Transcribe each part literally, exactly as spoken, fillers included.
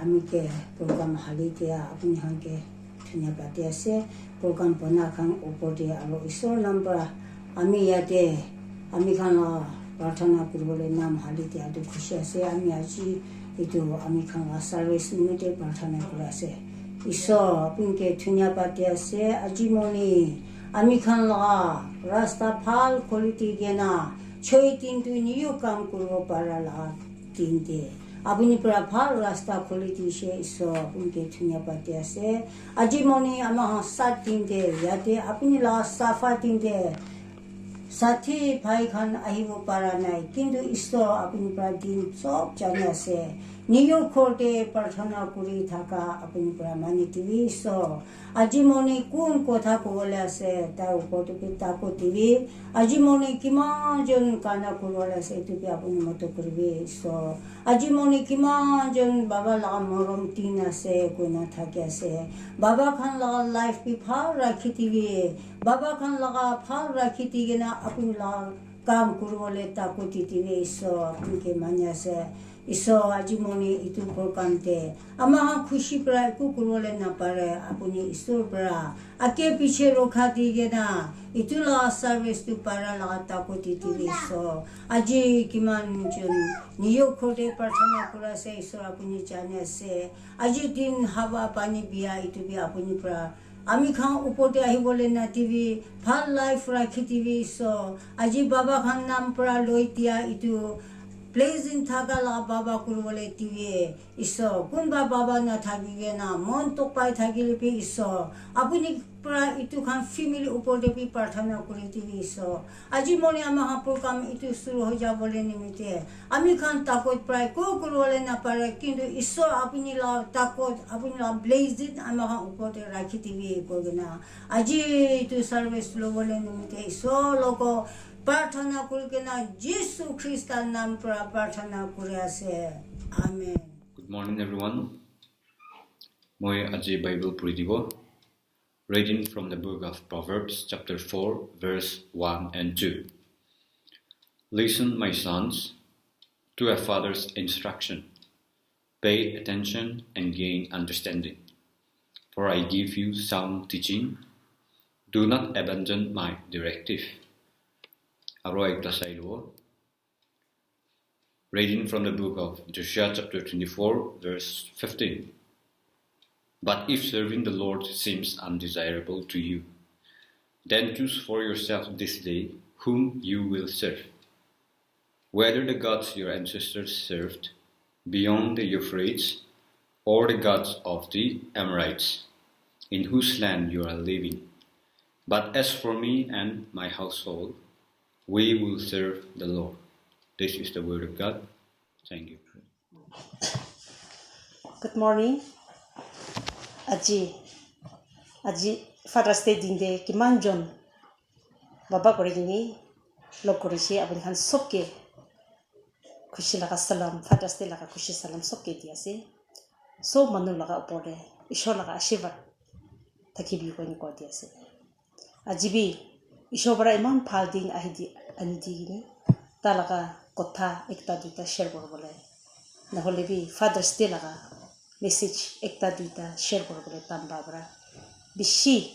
Ami ke program hali dia apuni khan ke dhanyabad di ase. Program bana khan upor te aro Isor nam para ami yate ami khan la prarthana kuribole nam hali dia tu khushi ase. Ami aji itu ami khan la service nimite prarthana kuri ase. Isor apuni ke dhanyabad di ase. Aji morning ami khan la rasta bhal khuli di kena choi din tu niyo kam kuribo para la din te apuni para bhal rasta khuli dise. Isor apuni ke dhanyabad di ase. Aji morning ama khan sat din te yate apuni la safa din te sathi bhai khan ahibo para nai, kintu Isor apuni para din sob jani ase. Niyo ghor te prarthana kuri thaka apuni para mani dibi Isor. Aji morning kun kotha kobole ase, tai upor te bi tako dibi. Aji morning kiman jon kana kuribole ase, etu bi apuni moto kuribi Isor. Aji morning kiman jon baba laga morom din ase, koina thaki ase. Baba khan laga life bi bhal rakhi dibi. Baba khan laga bhal rakhi di kena apuni laga kam kuribole tako di dibi Isor, apuni ke mani ase. Isor, aji morning itu program te ama khan khushi para eku kuribole napare, apuni Isor para age piche rokha di kena itu la service tu para laga tako di dibi Isor. Aji kiman jon niyo ghor te prarthana kuri ase, Isor apuni jani ase. Aji din hawa pani bia itu bi apuni para ami khan upor te ahibole na dibi, bhal life rakhi dibi Isor. Aji baba khan nam para loi dia itu blessing thaka la baba kuribole dibi Isor. Kunba baba na thaki kena mon tok pai thakile bi Isor, apuni para itu khan family upor te bi prarthana kuri dibi Isor. Aji morning ama khan program itu shuru hoi jabole nimite ami khan takot prai ko kuribole napare, kintu Isor apuni la takot, apuni la blessing ama khan upor te rakhi dibi koi kena aji itu service lobole nimite Isor logo prarthana kuri kena Jisu Krista nam para prarthana kuri ase. Amen. Good morning, everyone. Moi aji Bible puri dibo. Reading from the book of Proverbs, chapter four, verse one and two. Listen, my sons, to a father's instruction. Pay attention and gain understanding. For I give you sound teaching. Do not abandon my directive. Aro ekta sai lo. Reading from the book of Joshua, chapter twenty-four, verse fifteen. But if serving the Lord seems undesirable to you, then choose for yourself this day whom you will serve, whether the gods your ancestors served beyond the Euphrates or the gods of the Amorites, in whose land you are living. But as for me and my household, we will serve the Lord. This is the word of God. Thank you. Good morning. Aji, aji Father's Day din te kiman jon baba kuri kini log kuri se, apuni khan sob ke khushi laga salam, Father's Day laga khushi salam sob ke di ase. Sob manu laga upor te Ishwar laga ashirwad thaki bi koi ni koi di ase. Aji bi Ishwar para iman bhal din ahi di, ani di kini ta laga kotha ekta duita share kuri bole, nahole bi Father's Day laga message ekta duita share kuri bole tamba para bishi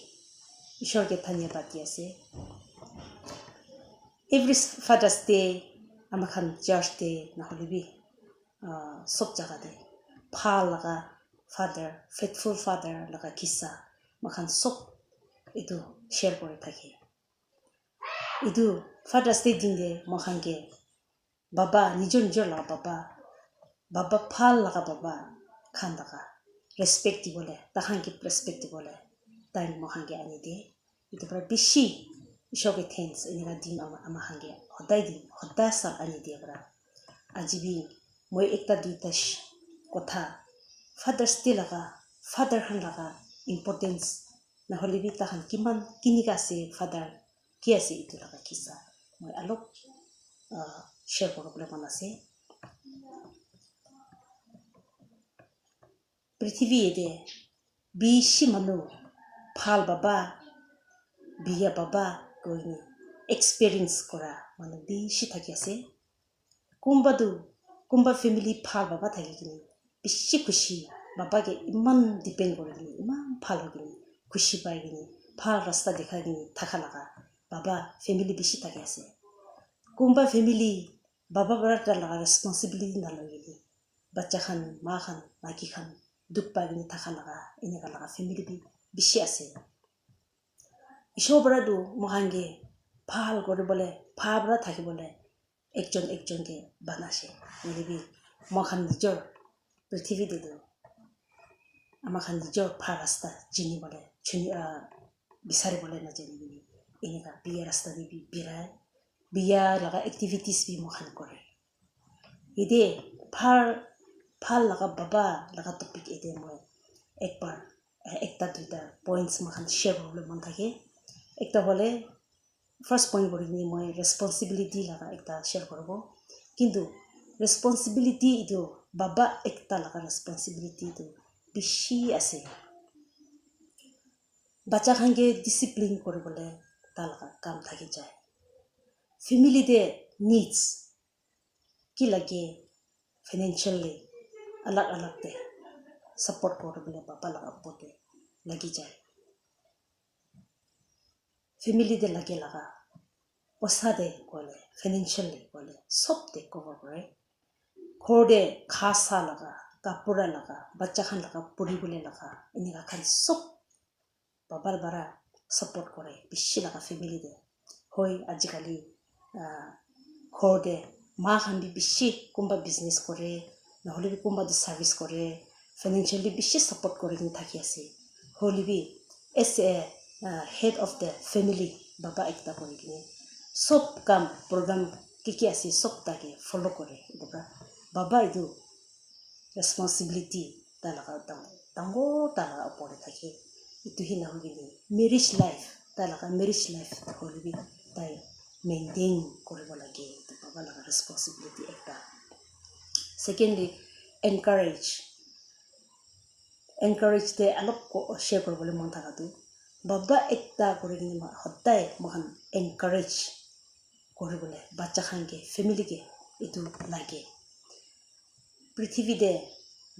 Ishwar ke dhanyabad di ase. Every Father's Day ama khan church te nahole bi, ah, sob jaga te bhal laga father, faithful father laga kisa moi khan sob etu share kuri thake. Etu Father's Day din te moi khan ke baba, nijor nijor laga baba, baba bhal laga baba khan laga respect dibole, ta khan ke respect dibole time moi khan ke ani de. Etu para bishi Ishwar ke thanks, eneka din ama, ama khan ke hodai din, hodai sal ani dia para. Aji bi moi ekta duita sh-, kotha Father's Day laga, father khan laga importance, nahole bi ta khan kiman kinika ase father, ki ase etu laga kisa moi alop, ah, share kuri bole mon ase. Prithibi yate bishi manu bhal baba, biya baba koi kena experience kura manu bishi thaki ase. Kunba tu, kunba family bhal baba thaki kena bishi khushi, baba ke iman depend kuri kene, iman bhal hoi kene, khushi pai kene, bhal rasta dikhai kene thaka laga baba family bishi thaki ase. Kunba family baba para ta laga responsibility naloi kene, bacha khan, ma khan, maiki khan dukh pai kene thaka laga, eneka laga family bi bishi ase. Ishor para tu moikhan ke bhal kuri bole, bhal para thaki bole ekjon ekjon ke banase. Hoile bi moikhan nijor prithibi te tu ama khan nijor bhal rasta chini bole, chuni, ah, bisari bole na jani kene, eneka biya rasta te bi birai, biya laga activities bi moikhan kore. Yate bhal, bhal laga baba laga topic yate moi ekbar, eh, ekta duita points moikhan share kuribole mon thake. Ekta hole, first point kuri kene moi responsibility laga ekta share kuribo. Kintu responsibility etu baba ekta laga responsibility tu bishi ase. Bacha khan ke discipline kuribole ta laga kam thaki jai. Family te needs ki lage, financially alag alag te support kuribole baba laga opor te lagi jai. Family te lage laga poisa te koile, financially koile, sob te cover kore. Ghor te kha sa laga, kapura laga, bacha khan laga puribole laga, eneka khan sob baba para support kore bishi laga family te. Hoi, ajikali, ah, ghor te ma khan bi bishi kunba business kore, nahole bi kunba tu service kore, financially bishi support kuri kene thaki ase. Hoile bi as a, ah, head of the family, baba ekta kuri kene sob kam program ki ki ase sob ta ke follow kore. Etu para baba etu responsibility tai laga dang-, dangor tai laga opor te thake. Etu hi nahoi kene marriage life, tai laga marriage life hoile bi tai maintain kuribo lage, etu baba laga responsibility ekta. Secondly, encourage. Encourage te alop ko-, share kuribole mon thaka tu, baba ekta kuri kene ma-, hodai moikhan encourage kuribole bacha khan ke, family ke etu lage. Prithibi te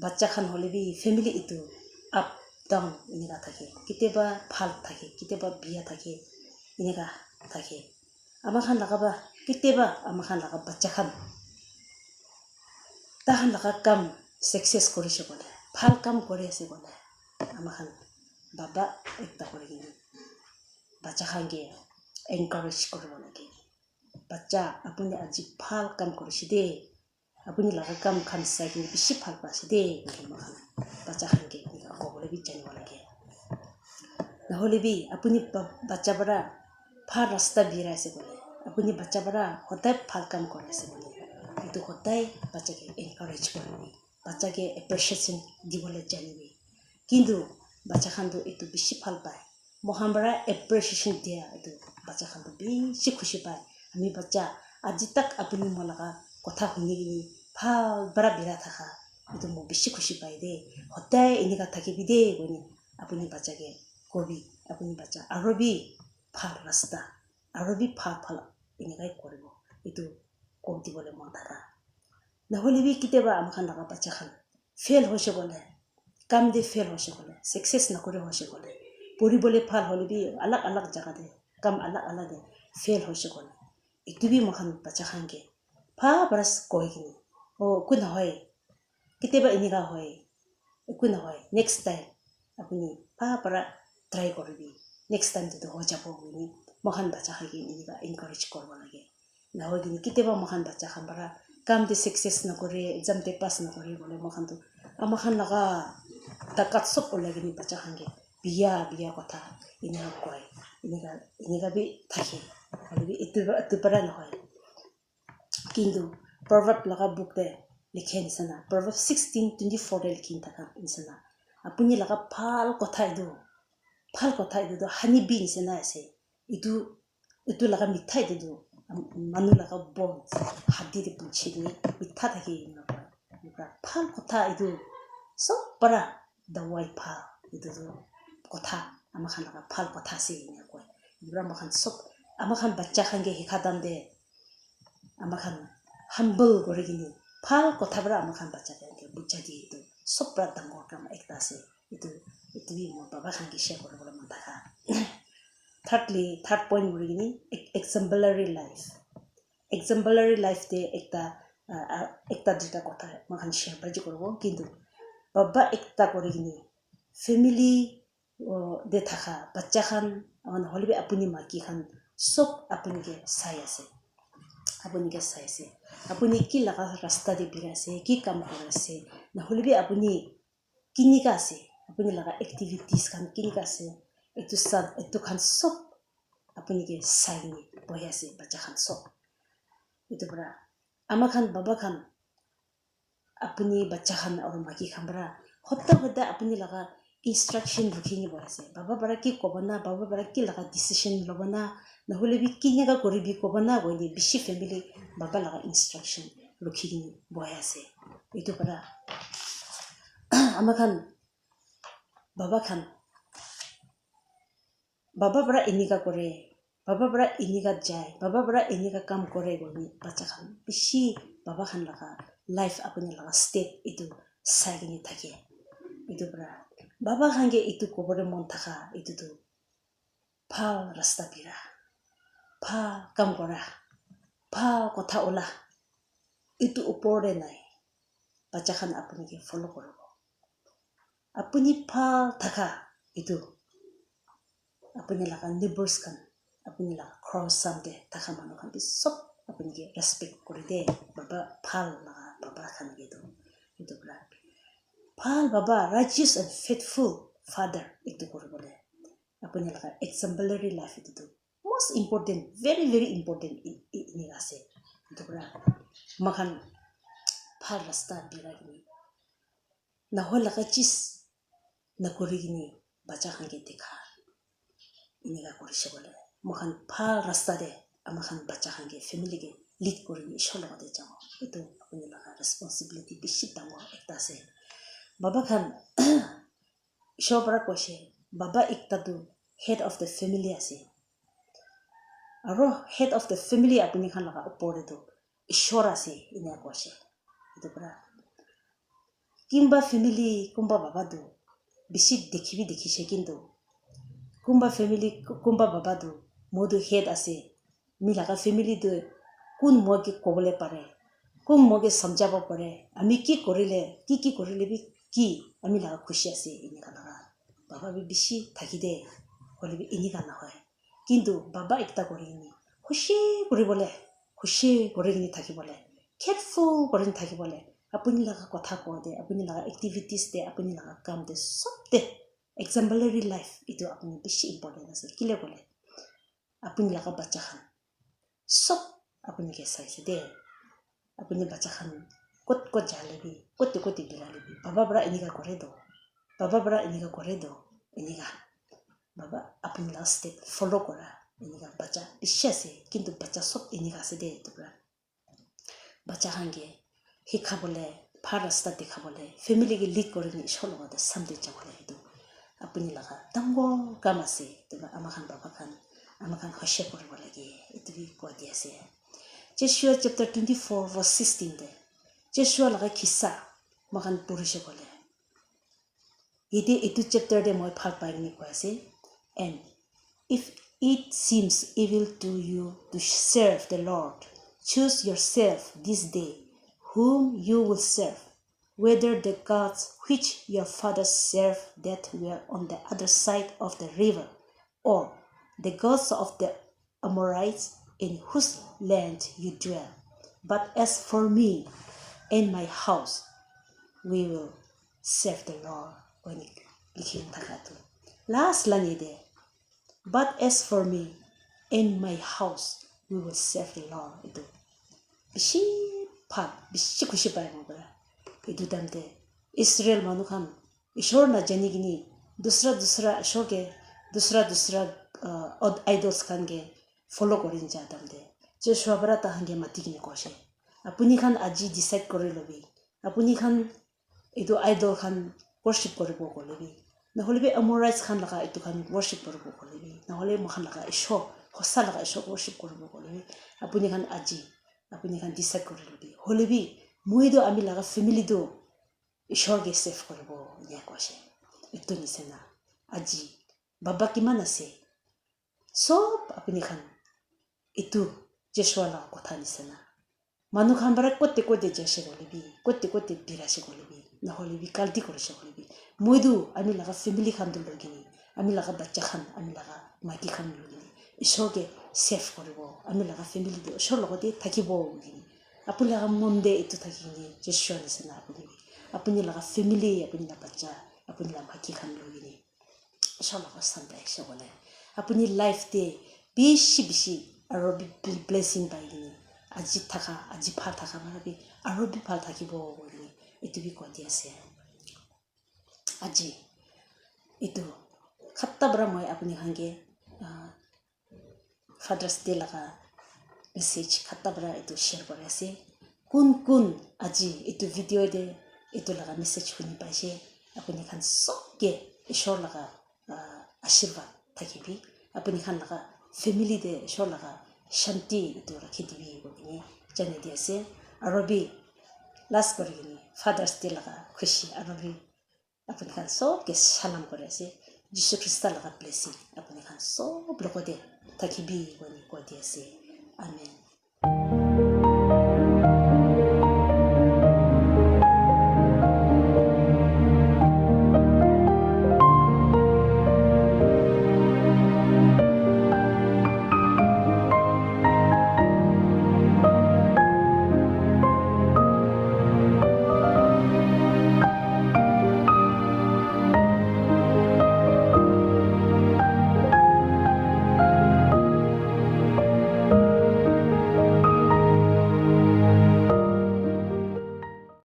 bacha khan hole bi family etu up down eneka thake, ketiaba bhal thake, ketiaba biya thake, eneka thake. Ama khan laga ba, ketiaba ama khan laga bacha khan, ta khan laga kam success kuri se koile, bhal kam kuri ase koile, ama khan baba ekta kuri kene bacha khan ke encourage kuribo lage. Bacha, apuni aji bhal kam kurise de. Apuni laga kam khan sai kene bishi bhal paise de, koina moikhan bacha khan ke enika kobole bi janibo lage. Nahole bi apuni ba-, bacha para bhal rasta birai ase koile, apuni bacha para hodai bhal kam kuri ase koile, etu hodai bacha ke encourage kuribi, bacha ke appreciation dibole janibi. Kintu bacha khan tu etu bishi bhal pai. Moikhan para appreciation dia etu bacha khan tu bishi khushi pai. Ami bacha aji tak apuni moi laga kotha huni kene bhal para birai thaka, etu moi bishi khushi pai de. Hodai enika thakibi de koine apuni bacha ke kobi, apuni bacha aro bi bhal rasta, aro bi bhal bhal enika kuribo, etu koi dibole mon thaka. Nahole bi ketiaba ama khan laga bacha khan fail hoise koile, kam te fail hoise koile, success nakore hoise koile, puribole bhal hole bi alag alag jaga te, kam alag alag te fail hoise koile, etu bi moikhan bacha khan ke bhal para koi kene, "Oh, eku nahoi, ketiaba enika hoi, eku nahoi, next time apuni bhal para try kuribi, next time te tu hoi jabo," koine moikhan bacha khan ke enika encourage kuribo lage. Nahoi kene ketiaba moikhan bacha khan para kam te success nakore, exam te pass nakore koile moikhan tu ama khan laga takat sob ulai kene bacha khan ke biya biya kotha enika koi, enika, enika bi thake. Hoile bi etu, etu para nahoi. Kintu Proverb laga book te likhe nisna, Proverb sixteen twenty four te likhi thaka nisna, apuni laga bhal kotha etu, bhal kotha etu tu honey bee nisna ase. Etu, etu laga mitha etu tu manu laga bones, hadi te punchi kene mitha thake enika koi. Enika bhal kotha etu sob para dawai bhal, etu tu kotha ama khan laga bhal kotha ase enika koi. Etu para ama khan sob, ama khan bacha khan ke hikha time te ama khan humble kuri kene bhal kotha para ama khan bacha khan ke bujai di etu. sob para dangor kam ekta ase. Etu, etu bi moi baba khan ke share kuri bole mon thaka. Thirdly, third point kuri kini, ex- exemplary life. Exemplary life te ekta, ah, ah, ekta duita kotha moi khan share baji kuri bo, kintu baba ekta kuri kini family, oh, te thaka bacha khan, ah, nahole bi apuni maki khan sob apuni ke sai ase. Apuni ke sai ase. Apuni ki laga rasta te biri ase, ki kam kuri ase, nahole bi apuni kinika ase, apuni laga activities khan kinika ase, etu sa, etu khan sob apuni ke sai kini bohi ase, bacha khan sob. Etu para ama khan, baba khan, apuni bacha khan aru maki khan para hoda hoda apuni laga instruction rukhi ni bohi ase. Baba para ki kobo na, baba para ki laga decision lobo na, nahole bi kinika koribi kobo na, koine bishi family baba laga instruction rukhi kini bohi ase. Etu para ama khan, baba khan, baba para enika kore, baba para enika jai, baba para enika kam kore koine bacha khan bishi baba khan laga life, apuni laga step etu sai kini thake. Etu para baba khan ke etu kobole mon thaka etu tu bhal rasta bira, bhal kam kora, bhal kotha ola, etu upor te nai, bacha khan apuni ke follow koribo. Apuni bhal thaka etu, apuni laga neighbors khan, apuni laga ghor samte thaka manu khan bi sob apuni ke respect kuri de, baba bhal laga baba khan ke tu, etu para bhal baba, righteous and faithful father etu kuri bole apuni laga exemplary life etu tu most important, very very important e- e- enika ase. Etu para moi khan bhal rasta bira kini nahoi laga chis nakuri kini bacha khan ke dikha. Enika kuri se koile moi khan bhal rasta te ama khan bacha khan ke, family ke lead kuri kini Ishwar logote jabo. Etu apuni laga responsibility bishi dangor ekta ase. Baba khan Ishwar para koise, baba ekta tu head of the family ase. Aro head of the family apuni khan laga upor te tu Ishwar ase, ena koise. Etu para kunba family, kunba baba tu bishi dekhi bi dekhi se, kintu kunba family, kunba baba tu moi tu head ase, ami laga family tu kun moi ke kobole pare, kun moi ke samjhabo pare, ami ki korile, ki ki korile bi ki ami laga khushi ase, enika laga baba bi bishi thaki de, hoile bi enika nahoi. Kintu baba ekta kuri kini khushi kuri bole, khushi kuri kini thaki bole, careful kuri kini thaki bole, apuni laga kotha kote, apuni laga activities te, apuni laga kam te, sob te exemplary life etu apuni bishi important ase. Kile koile apuni laga bacha khan sob apuni ke sai ase de. Apuni bacha khan kot kot jale bi, kot kot te gilale bi, baba para enika kore to, baba para enika kore to, enika. Baba apuni laga step follow kora, enika bacha bishi ase, kintu bacha sob enika ase de, etu para bacha khan ke hikha bole, bhal rasta dikha bole, family ke lead kuri kini Ishwar logote samte jabo le, etu apuni laga dangor kam ase. Etu para ama khan baba khan, ama khan hoshiar kuri bo lage, etu bi koi di ase. Joshua chapter twenty four verse sixteen te, Joshua laga kissa moi khan puri se koile, yate etu chapter te moi bhal pai kini koi ase, and if it seems evil to you to serve the Lord, choose yourself this day whom you will serve, whether the gods which your fathers served that were on the other side of the river, or the gods of the Amorites in whose land you dwell. But as for me and my house, we will serve the Lord. When likhi thaka tu last line de, but as for me and my house, we will serve the Lord. Etu bishi bhal, bishi khushi pai mo para. Etu time te Israel manu khan Ishwar na jani kini dusra dusra ishwar ke, dusra dusra, uh, od- idols khan ke follow kuri ja time te Joshua para tahan ke mati kini koise, apuni khan aji decide kuri lobi, apuni khan etu idol khan worship koribo koile bi, nahole bi Amorites khan laga etu khan worship koribo koile bi, nahole moikhan laga Ishwar, hosa laga Ishwar worship koribo koile bi, apuni khan aji, apuni khan decide kori lobi. Hole bi, moi tu ami laga family tu Ishwar ke save koribo, enia koise. Etu nisina aji baba kiman ase, sob apuni khan etu Joshua la kotha nisina. Manu khan para kote kote jaise koile bi, kote kote birase koile bi, nahole bi galti korise koile bi, moi tu ami laga family khan tu loi kene, ami laga bacha khan, ami laga maiki khan loi kene Ishwar ke save koribo, ami laga family tu Ishwar logote thakibo koi kene. Apuni laga mon te etu thaki kene Joshua nisina apuni bi, apuni laga family, apuni laga bacha, apuni laga maiki khan loi kene Ishwar laga side te aise koile, apuni life te bishi bishi aro bi bl- blessing pai kene, aji thaka, aji bhal thaka para bi aro bi bhal thakibo koi kene etu bi koi di ase. Aji etu khatta para moi apuni khan ke, ah, Father's Day laga message khatta para etu share kori ase. Kun kun aji etu video te etu laga message huni paise, apuni khan sob ke Ishwar laga, ah, ashirwad thakibi. Apuni khan laga family te Ishwar laga shanti etu rakhi dibi koi kene janai di ase. Aro bi last kori kene Father's Day laga khushi aro bi apuni khan sob ke salam kori ase. Jisu Krista laga blessing apuni khan sob logote thakibi koi kene koi di ase. Amen.